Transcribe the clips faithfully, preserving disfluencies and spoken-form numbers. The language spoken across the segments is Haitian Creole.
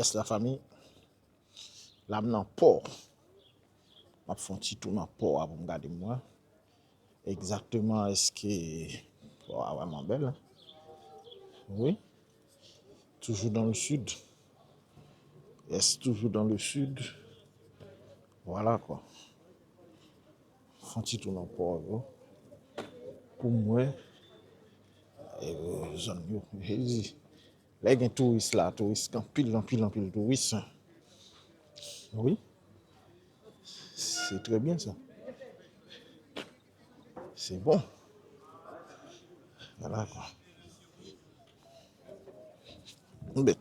Yes, la fanmi. La m nan pò. M ap fè yon ti tou nan pò a pou m gade m wè egzakteman èske pò a vrèman bèl. Wi. Toujours dans le sud. Yes, toujours dans le sud. Voilà quoi. Fè yon ti tou nan pò yo pou m wè, eh, zòn yo. Jezi. Lè gen touris la, touris, anpil, anpil, anpil touris. Wi. C'est très bien ça. C'est bon. Voilà quoi. Bèt.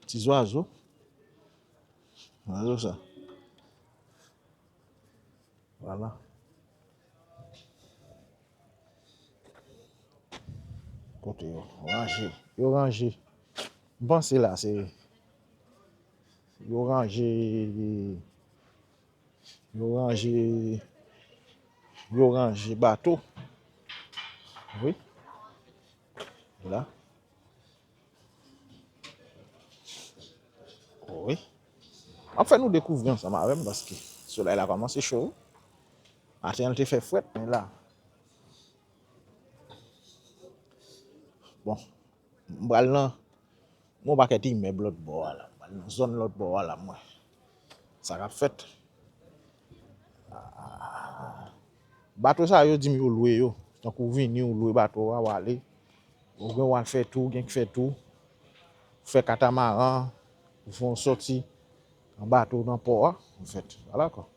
Ti zwazo. Zwazo sa. Voilà. Kote yo ranje. Yo ranje. M panse la se yo ranje. Yo ranje. Yo ranje bato. Wi. La. Wi. M ap fè nou dekouvri ansanm avè m paske solèy la kòmanse cho. Maten an, l te fè frèt, men la. Bon, m pral nan, gon pakèt imèb lòt bò a la. M pral nan zòn lòt bò a la, m wè sa k ap fèt. Ah. Bato sa yo di m yo lwe yo. Tankou w vini, w lwe bato a, w ale. Ou gen w al fè tou, w gen k fè tou. Ou fè katamaran, ou fè yon sòti an bato nan pò a, anfèt. Voilà quoi.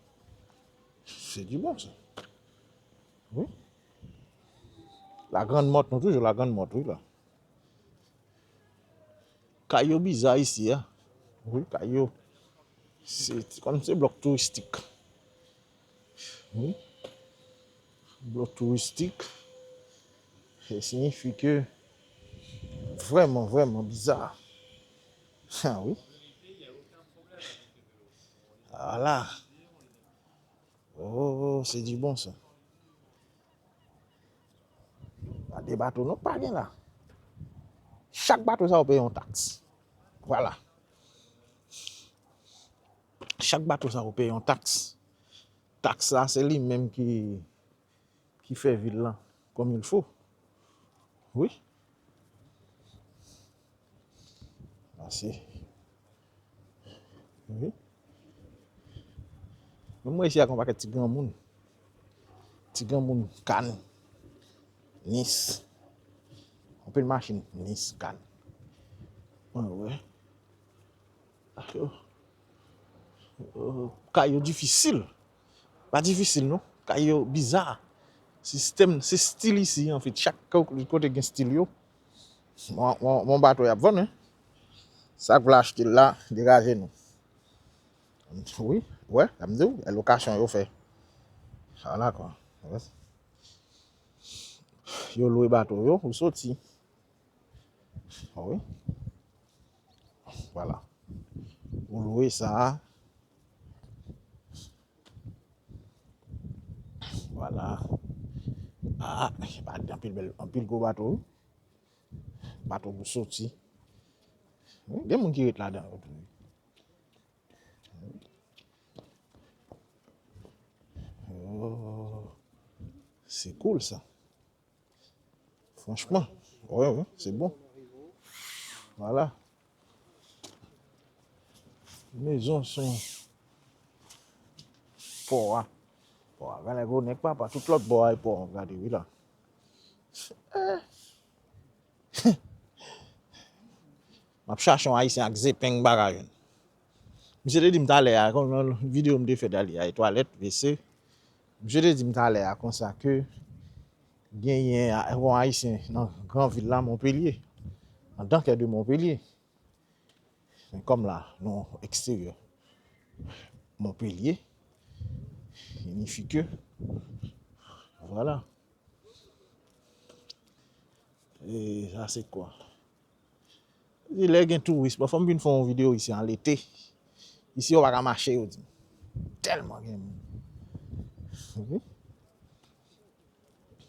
C'est du bon, ça. Wi. La Grande Motte, nou toujou La Grande Motte, wi, la. Kay yo biza isi a. Wi, kay yo. Se kòm se blòk touristik. Wi. Blòk touristik. Se siyifi ke vrèman, vrèman biza. Ha, wi. Voilà. Oh, c'est du bon ça. Pa de bato non pa gen la. Chak bato sa yo peye yon taks. Voilà. Chak bato sa yo peye yon taks. Taks la se li menm ki ki fè vil lan comme il faut. Wi. Mèsi. Wi. Mwen, mwen isi ak yon pakèt ti granmoun. Ti granmoun Kann. Nis. Anpil machin Nis, Kann. Mwen wè. Yo, euh, kay yo difisil. Pa difisil, non. Kay yo biza. Sistèm, se stil isi, anfèt. Chak ko-, kote gen stil yo. Bon, bon, bon bato y ap vann, wi. Sa k vle achte l la, degaje nou. Wi, wè, sa m di w, e lokasyon yo fè. Sa la, kwa. Yo lwe bato yo, ou soti. Wi. Vwala. Ou lwe sa. Vwala. Ah, anpil bèl, anpil gwo bato, wi. Bato pou soti. Wi, gen moun ki ret ladan yo tou, wi. Oh, c'est cool ça. Franchement, ouais, ouais, c'est bon. Voilà. Mezon son pò a. Pò a, gade gwo nèg papa, tout lòt bò a e pò a, gade wi la. Eh. M ap chache yon ayisyen ak zepeng bagay yo. Misye te di m talè a, kon yon videyo m te fè dali a, e twalèt, W C. Misye te di m talè a konsa ke genyen a, yon ayisyen nan gran vil la, Montpellier. Andan kè de Montpellier. Men kòm la, nou eksteryè Montpellier, siyifi ke, vwala. E sa se kwa? Di lè gen touris, bon, fò m vin fè yon videyo isi an lete. Isi yo pa ka mache, yo di m. Tèlman gen moun. Wi.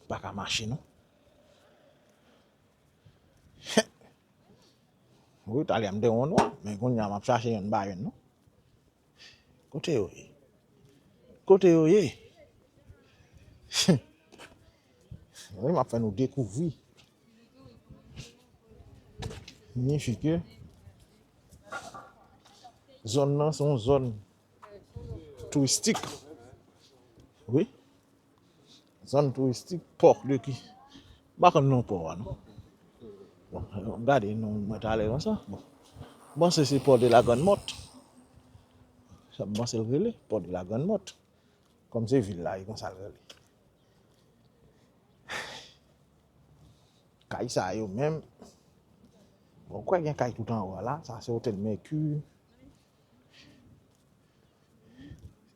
Pa ka mache, non. Wi, talè a m te wè yon nwa, men kounye a m ap chache yonn m pa jwenn non. Kote yo ye? Kote yo ye? Wi, m ap fè nou dekouvri. Siyifi ke zòn nan se yon zòn touristik. Wi. Zòn touristik, pò de ki? M pa konn non pò a non. Bon, m gade non mwen talè konsa. Bon. M panse se pò de la Grande Motte. Sa m panse l rele, pò de la Grande Motte. Kòm se vil la, e konsa l rele. Kay sa yo menm. Bon, kwè gen kay tout anwo a la. Sa se Hotel Mercure.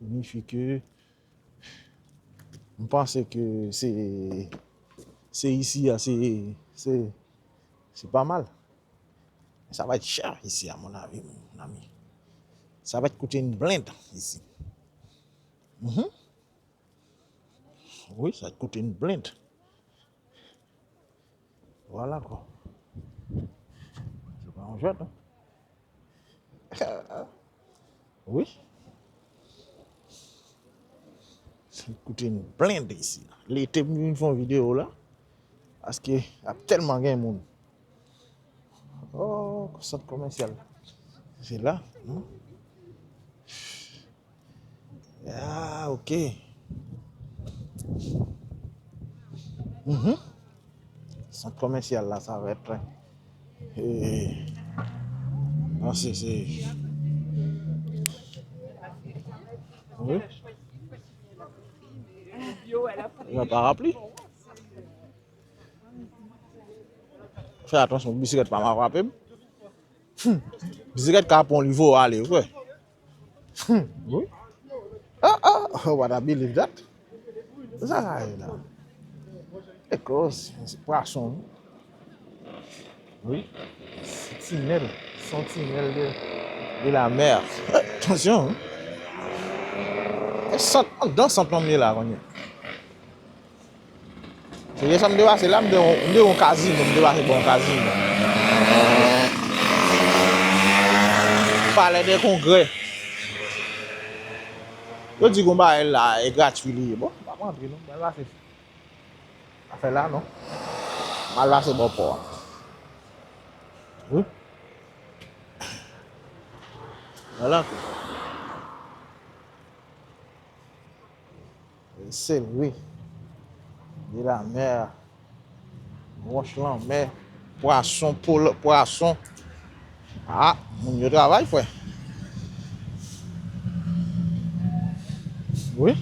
Siyifi ke m panse ke se, se isi a, se, se, se pa mal. Sa va être cher ici, à mon avis, mon ami. Ça va être coûter une blinde ici. Mhm. Wi, sa va être coûter une blinde. Vwala kwa. Se pa yon jwèt, non? Wi. Sa va être coûter une blinde isi. Lete m vin fè yon videyo la. Paske ap tèlman gen moun. Oh, sant komèsyal. Se la, non? Ah, ok. Mhm. Sant komèsyal la, sa va être, eh, non, se, se, wi. Yon parapli. Fè atansyon pou bisiklèt pa mal frape m. Hmm. Bisiklèt ka pran li voye ale, wi. Hmm. Wi. Ah, ah, oh, what I believe that. Sa sa ye la. Ekòs, se pwason. Wi. Sentinèl, sentinèl de, de la mer. Atansyon, wi. E sant, anndan sant lan m ye la, kounye a. Se sa m te pase la, m te, m te yon kazino, m te pase bò yon kazino. Palais des Congrès. Yo di gon bagay la, e gratwi li ye. Bon, m pa pran antre non, m pral pase. Afè la non. M al pase bò pò a. Wi. Vwala. Sèl wi. De la mer. Wòch lanmè. Pwason, pwason. Ah, moun yo travay, frè. Wi.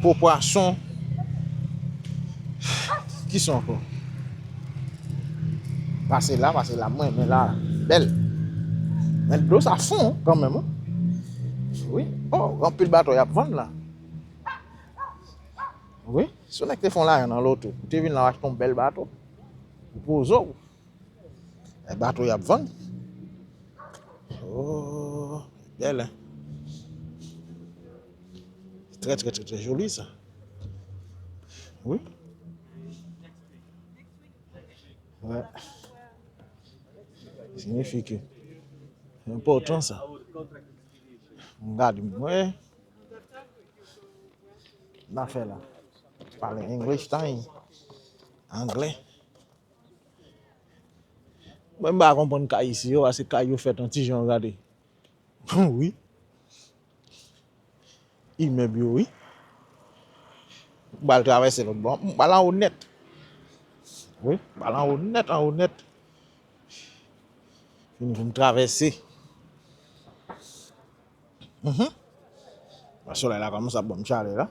Po pwason. Kisa ankò? Pase la, pase la, mwen, men la, bèl. Men dlo sa fon, kanmenm, wi. Wi. Oh, anpil bato y ap vann la. Wi. Si w nèg te fè yon lajan nan loto, ou te vin la, w achte yon bèl bato. Ou poze w. E bato y ap vann. Oh, bèl, hein? Trè, trè, trè, trè joli, sa. Wi. Wè. Siyifi ke se enpòtan, sa. M gade, m wè. N a fè la. Pale English time. Anglè. Mwen m pa konprann kay isi yo, paske kay yo fèt an ti jan, gade. Wi. Imèb yo, wi. M pral travèse lòt bò. M pral anwo nèt. Wi, m pral anwo nèt, anwo nèt. Fini pou m travèse. Mhm. Solèy la kòmanse ap ban m chalè la.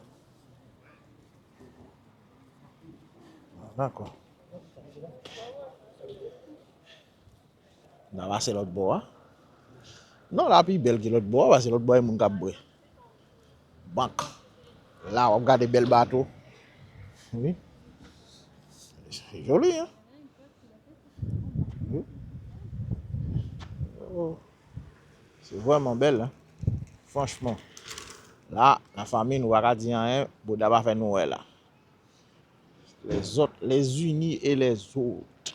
Dakò. N a pase lòt bò a. Non, la pi bèl ke lòt bò a, paske lòt bò a, e moun k ap bwè. Bank. La, w ap gade bèl bato. Wi. Se joli, hein? Wi. Oh. Se vrèman bèl, hein? Franchman. La, la fanmi, nou pa ka di anyen, Bouda pa fè nou wè la. Les autres, les unis et les autres.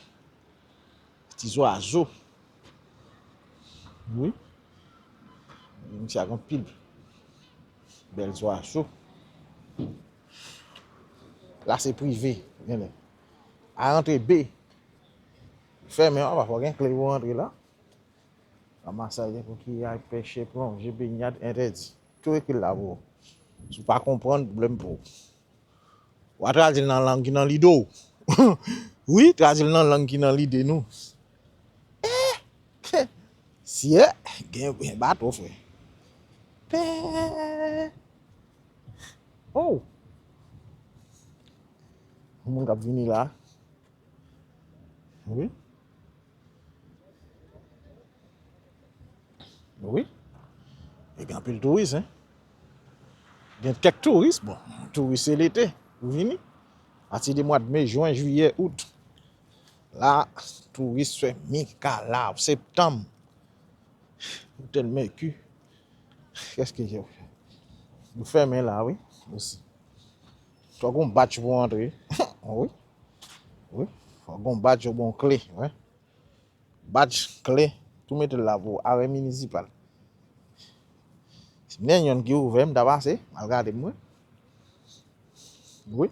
Ti zwazo. Wi. Misye ak anpil bèl zwazo. La se prive, genlè. A rantre B. Fèmen, apa fò gen kle pou rantre la. Ranmasay, kokiya, pèche, plonje, benyad, entèdi. Tou ekri l la pou ou. Si w pa konprann, pwoblèm pou ou. W a tradui l nan lang ki nan lide w. Wi, tradui l nan lang ki nan lide nou. Eh! Syè, gen, gen bato, frè. Pè. Oh! Moun k ap vini la. Wi. Wi. E gen anpil touris, en. Gen kèk touris, bon, touris se lete, ou vini. Pati de mwa de me, jen, jiyè, out. La, touris fè mika la, septanm. Ou tèl mèki. Kèske yo? Yo fèmen la, wi, osi. Fò gon badj pou antre. Wi. Wi. Fò gon badj ou bon kle, wi. Badj, kle, tou mete l la pou arè minisipal. Si m gen yonn ki ouvè, m ta pase, m al gade m wè. Wi.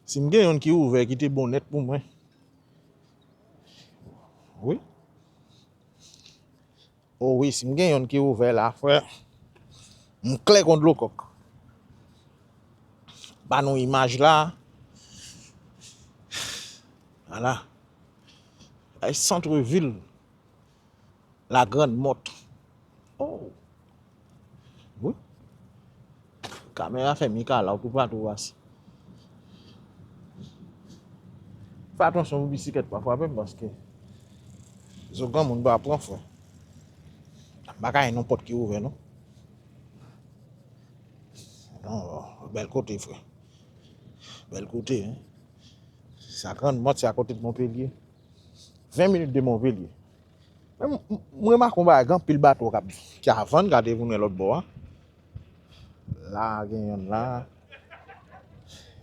Si m gen yonn ki ouvè, ki te bon nèt pou mwen. Wi. O wi, si m gen yonn ki ouvè la, frè, m klè kon dlo kòk. Ba nou imaj la. Vwala. Ay sant vil. La Grande Motte. Oh. Wi. Kamera fè mika la, ou toupatou ase. Fè atansyon pou bisiklèt pa frape m, paske zo granmoun pa pran, frè. M pa ka ye nenpòt ki ouvè, non. Non, bèl kote, frè. Bèl kote, en. Sa Grande Motte, se akote de Montpellier. Ven minit de Montpellier. Men m, m, m remake yon bagay, gen anpil bato k ap, ki ap vann, gade pou nou wè lòt bò a. La, gen yonn la.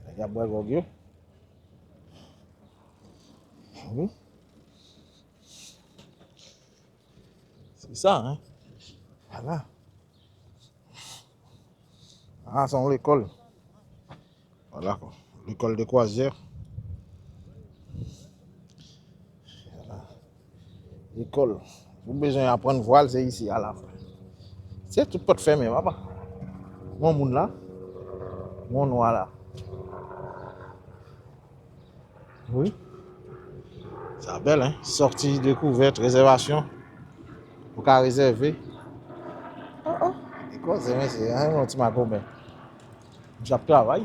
Nèg y ap bwè gwòg yo. Wi. Se sa, en. Vwala. Ah, se yon lekòl. Vwala, kwa. L'école de croisière. Vwala. Lekòl. Ou bezwen aprann vwal, se isi a la. Se tout pòt fèmen, papa. Gon moun la. Gon nwa la. Wi. Sa bèl, en. Sortie découverte, réservation. Ou ka rezève. Oh, oh. E koze, mesye, en, yon ti magomen. Misye ap travay.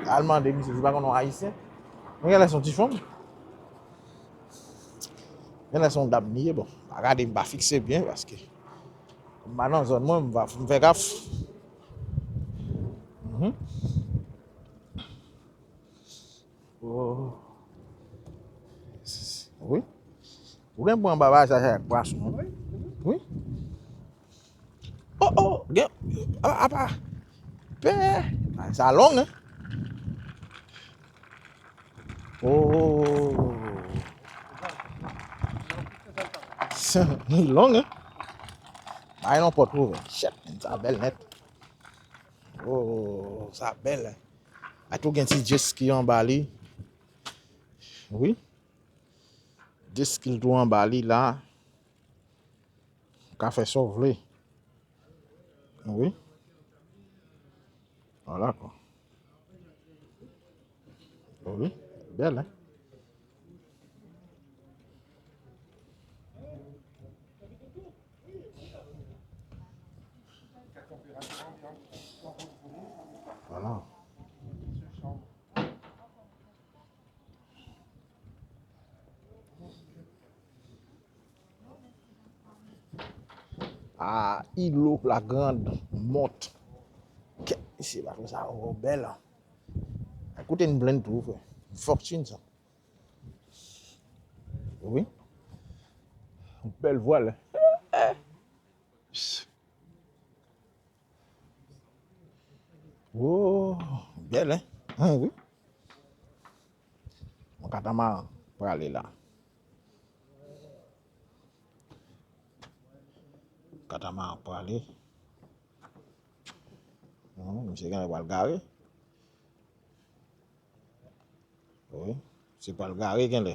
Al mande misye si pa konn yon ayisyen. Mwen genlè se yon ti fanm. Genlè se yon dam li ye, bon. Pa gade, m pa fikse byen, paske m pa nan zòn mwen, m pa, m fè gaf. Mhm. Oh. Wi. Ou gen pou anba bagay sa, sa ak pwason. Wi. Oh, oh, gen, apa, apa. Pè, bagay sa long, en. Oh. Li long, en. Bay yon pòt ouvè. Shit, men, sa bèl nèt. Oh, sa bèl, en. Ay tou gen ti jet ski anba li. Wi. Jet ski tou anba li la. Ou ka fè sa w vle. Wi. Vwala, kwa. Wi. Bèl, en. Vwala. Ah, Îlot, La Grande Motte. Kè, mesye, bato sa, oh, bèl, en. Koute n plenn tou, frè. Fòtune, sa. Wi. Bèl vwal. Oh, bèl, en? An, wi. Yon katamaran. Prale la. Katamaran prale. Hum, misye genlè pral gare. Wi, se pral gare genlè.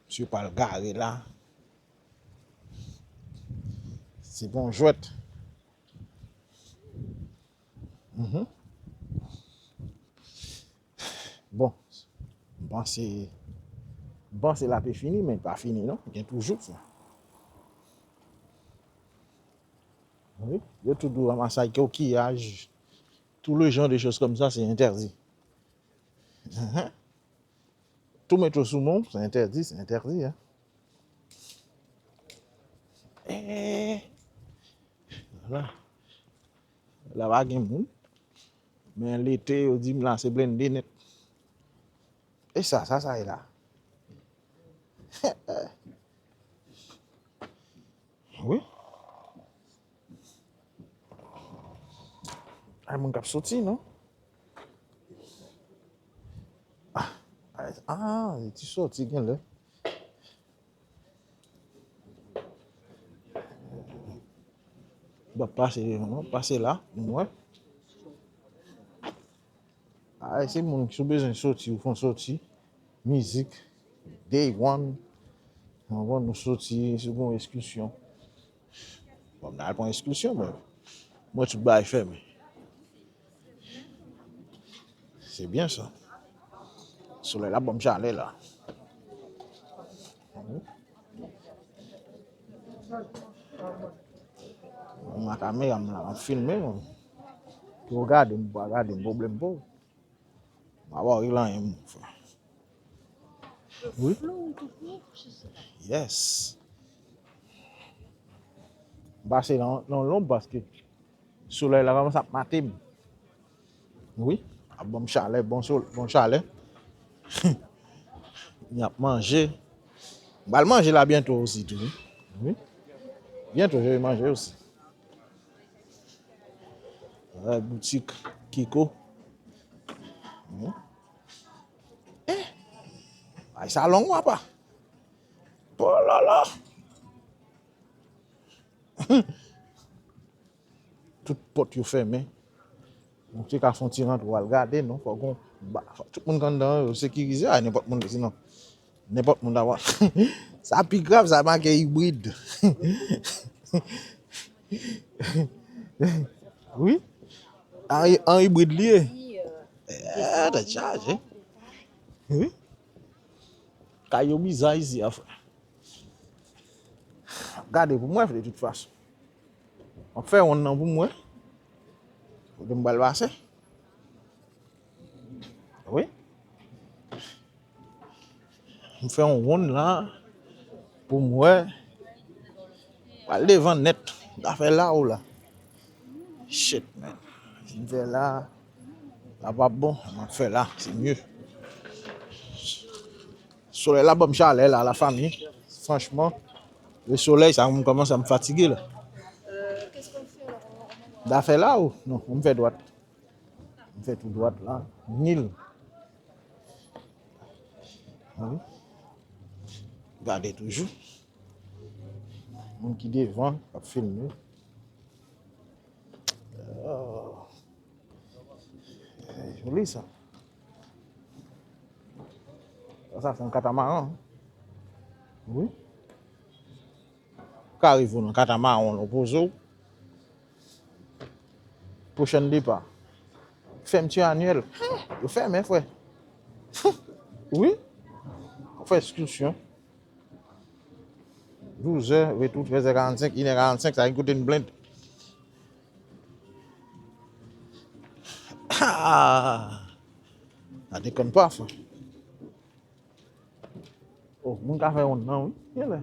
Misye pral gare la. Se pa yon jwèt. Mhm. Bon, m panse, m panse l ap fini, men l pa fini non. Gen toujou sa. Wi, yo tou di w ramasaj kokiyaj, tout le genre de choses comme ça, c'est interdit. Mhm. Tou mete w sou men w, se entèdi, se entèdi, hein. Eh, la, la pa gen moun. Men lete, yo di m la, se blende nèt. E sa, sa, sa ye la? Wi. Ay, moun k ap soti, non? Ah, ah, ah, li ti soti genlè. M ap pase devan, non? Pase la, pou m wè. Ay, se moun ki sou bezwen soti, ou fè yon soti. Mizik, day one. Anvan nou soti, se pou yon ekskilsyon. Bon, m al pran ekskilsyon, men mwen tout bagay fèmen. Se byen sa. Solèy la ban m chalè la. Mwen kamera m la, m ap filme, mwen. Pou w gade m, pou w gade m, pwoblèm pou w. M ap ba w règle anyen, mon frè. Wi. Yes. M pase nan, nan lonb paske solèy la kòmanse ap mate m. Wi. Ap ban m chalè, bon sol, bon chalè. M ap manje. M pral manje la byento osi tou, wi. Wi. Byento, je vais manger aussi. Wè, boutik Kiko. Hmm. Eh! Ay, sa long, papa. Oh là là! Tout pòt yo fèmen. Ou te ka fè yon ti rantre, w al gade, non? Fòk gon ba-, fòk tout moun k anndan yo sekirize, a, nenpòt moun, sinon, nenpòt moun ta pral. Sa pi grav, sa make ibrid. Wi. An, an ibrid li ye. Eh, tèt chaje. Wi. Kay yo bizarre ici, a, frè. Gade pou mwen, de toute façon. M ap fè wonn nan pou mwen. Kote m pral pase. Wi. M fè yon wonn la pou m wè. Pral devan nèt. M ta fè la ou la. Shit, man. Si m fè la, la p ap bon. M ap fè la. Se mye. Solèy la ban m chalè la, la fanmi. Franchman, le solèy sa, m kòmanse ap fatige la. M ta fè la ou? Non, m fè dwat. M fè tou dwat la. Nil. Wi. Gade toujou. Moun ki devan, ap filme. Oh. Eh, joli sa. Sa, sa se yon katamaran. Wi. Ka rive w nan katamaran, w poze w. Pwochèn depa. Fèmti anyèl. Yo fèmen, frè. Wi. Yo fè ekskilsyon. Douz è, retou trèz è karannsenk, inè karannsenk, sa vin koute n blend. Ah! Sa dekonn pa, frè. Oh, moun ka fè wonn nan, wi. Genlè.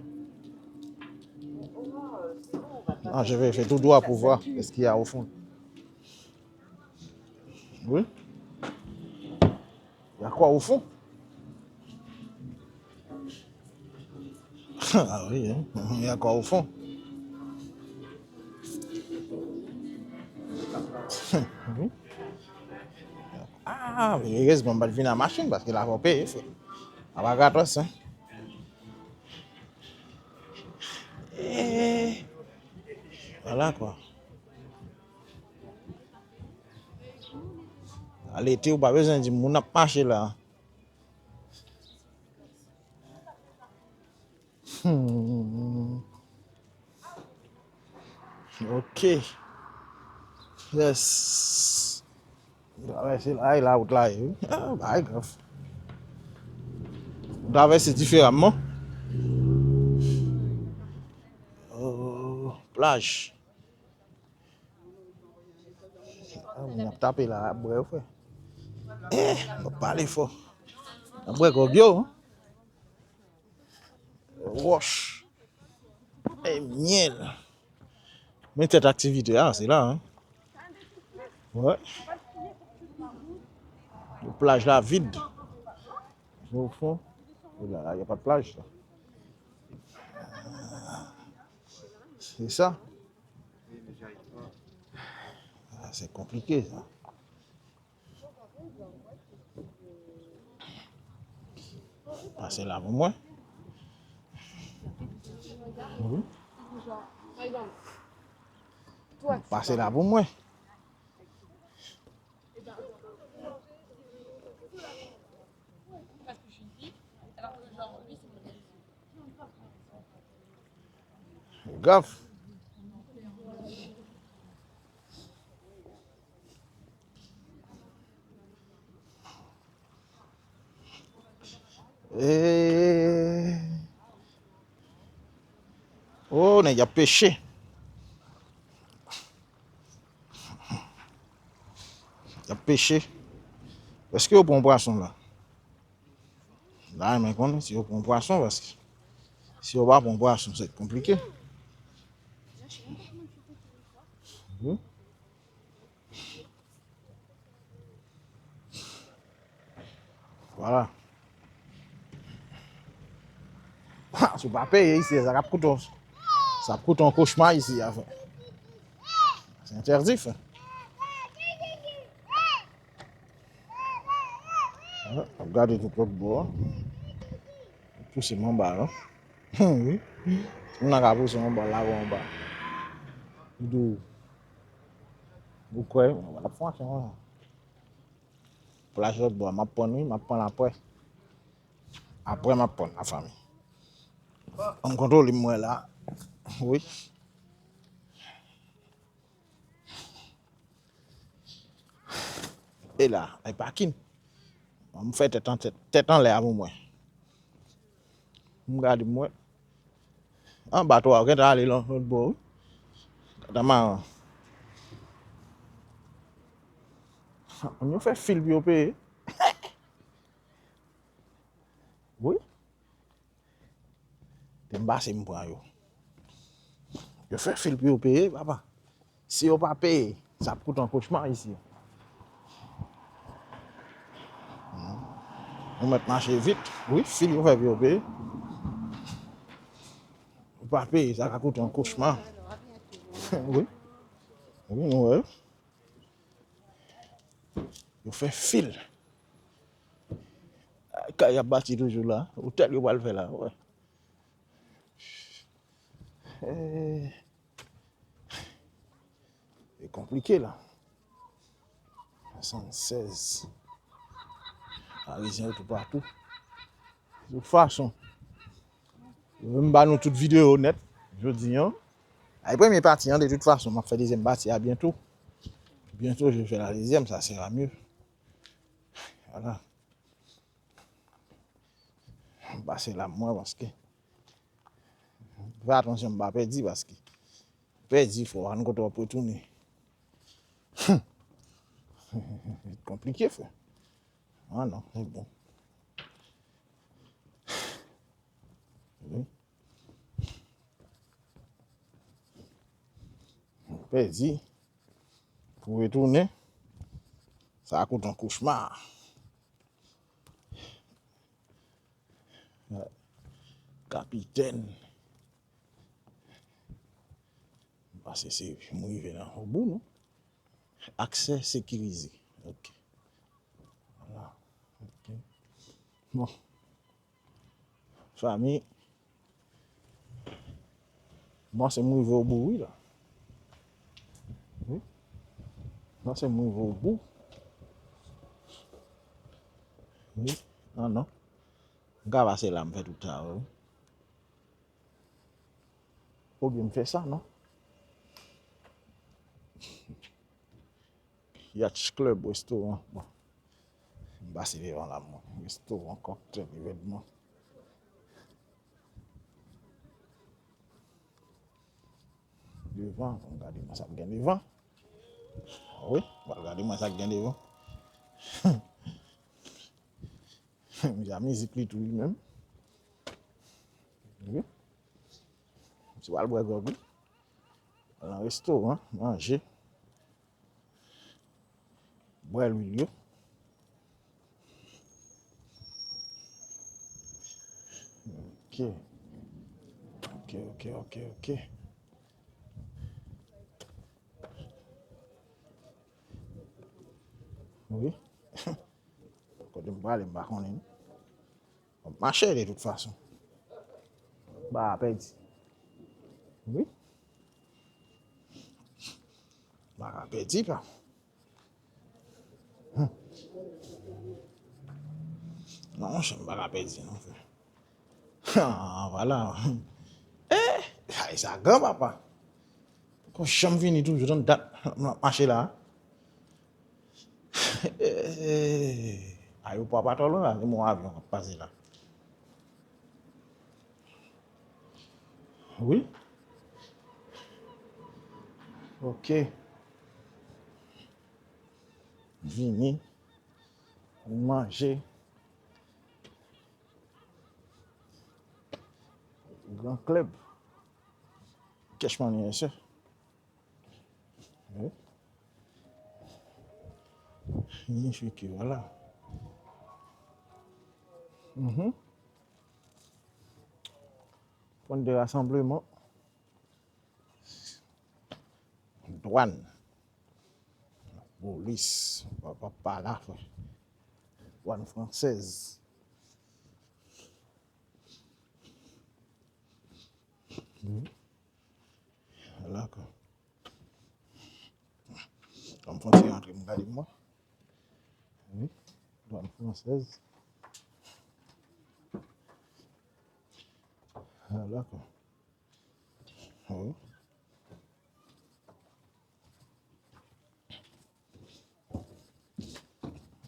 Ah, je vais faire tout droit pour voir qu'est-ce qu'il y a au fond. Oui. Il y a quoi au fond? Ah oui, hein. Il y a quoi au fond? Oui. Ah. Ah, erezman, m pa t vin a machin, paske la fò peye, frè. A pa gratis, hein. Eh, voilà, quoi. Alete, ou pa bezwen di moun ap mache la. Hmm. Ok. Yes. Travèse la, e la wout la ye, wi. Ah, bagay grav. Travèse diferaman. Oh, plaj. Ah, moun ap tape la, ap bwè, yo, frè. Eh, m ap pale fò. Ap bwè gwòg yo. Wòch. E myèl. Men tèt aktivite a, se la, hein. Ouais. Plaj la vid. Au fond. E la, la, y a pas de plage, là. C'est ça. Ah, c'est compliqué, ça. Pase la pou mwen. Wi. Pase la pou mwen. Grav. Eh. Oh, nèg y ap peche. Y ap peche. Èske yo pran pwason la? La, men konnen si yo pran pwason, paske si yo pa pran pwason, se konplike. Mhm. Voilà. Ha, si w pa peye isi, sa ap koute w, sa ap koute w yon kochma isi a, frè. Se entèdi, frè. Ap gade tout lòt bò a. Pouse m anba, non? Wi. Moun nan ka pouse m anba, lage w anba. Li di w, ou kwè, w ap fè yon aksyon konsa. Plaj lòt bò a, m ap prann, wi, m ap prann apre. Apre, m ap prann, lafanmi. An m kontwole m wè la. Wi. E la, e pakin. An m fè tèt an tèt, tèt anlè a pou mwen. M gade m wè. Anba twa, ou gentan ale lòt bò, wi. Katamaran. Moun yo fè fil pou yo peye. Wi. Te m pase m pran yo. Yo fè fil pou yo peye, papa. Si yo pa peye, sa ap koute yon kochma isi. Ou mèt mache vit. Wi, fil yo fè pou yo peye. Ou pa peye, sa ka koute yon kochma. Wi. Wi, nou wè. Yo fè fil. Kay ap bati toujou la. Otèl yo pral fè la, wè. Eh, e konplike la. Swasannsèz. Parizyen yo toupatou. De tout fason, m ba nou tout videyo nèt jodi an. A, e premye pati an, de tout fason, m ap fè dezyèm pati a byento. Bientôt, je vais faire la deuxième, ça sera mieux. Voilà. M pase la mwen paske fè atansyon m pa pèdi paske pèdi fò, ann kote w ap retounen. Konplike, frè. Ah non, se bon. Wi. Pèdi. Pou retounen, sa a koute yon kochma. Kapitèn. Pase se m rive nan obou, non? Aksè sekirize. Ok. Bon. Fanmi. Bon, se m rive obou, wi, la. Wi. Bon, se m rive obou. Wi. Non, non. M ka pase la, m fè tout sa, wi. Oubyen m fè sa, non? Yacht Club, restoran. Bon. M pase devan la, mwen. Restoran, kòktèl, evènman. Devan, ann gade mwen sa k gen devan. Wi, ann gade mwen sa k gen devan. Mizè, mizik li tou li menm. Wi. Se pral bwè gwòg, wi. Al nan restoran, manje. Bwè lwil yo. Ok. Ok, ok, ok, ok. Wi. Kote m prale, m pa konnen. M ap mache de tout fason. M pa ka pèdi. Wi. M pa ka pèdi, pa. Hmm. Non, monchè, m pa ka pèdi, non, frè. Ah, vwala. Eh, ay, sa gran, papa. Kon janm vini toujou, tann dat, m ap mache la. Eh, ayewopò a pa twò lwen la, se mwen avyon k ap pase la. Wi. Ok. Vini. Manje. Gran klèb. Cash Money, yes, sir. Wi. Ni cheke, vwala. Mhm. Pwen de rasanbleman. Dwàn. Polis. Pa, pa, pa la, frè. Dwàn fransèz. Mhm. Vwala, kwa. Kòm fwontyè antre, m gade mwen. Wi. Dwàn fransèz. Vwala, kwa. Wi.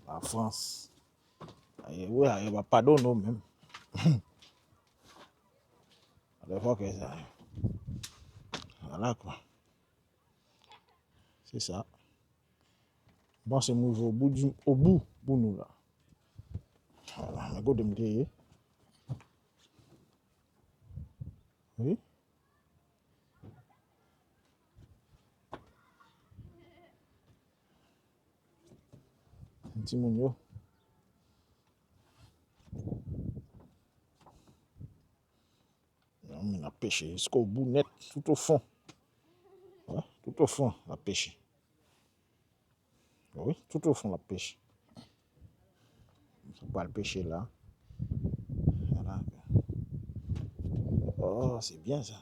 Lafrans. Aye, wi, aye, pa padone w menm. Alè fòkè sa. Vwala, kwa. Se sa. Bon, se m rive obou, obou pou nou la. Vwala, men kote m te ye. Wi. Timoun yo. Yon moun ap peche jiskobou nèt, tout o fon. Wi, tout o fon, l ap peche. Wi, tout o fon, l ap peche. Sa pral peche la. Vwala. Oh, se byen sa.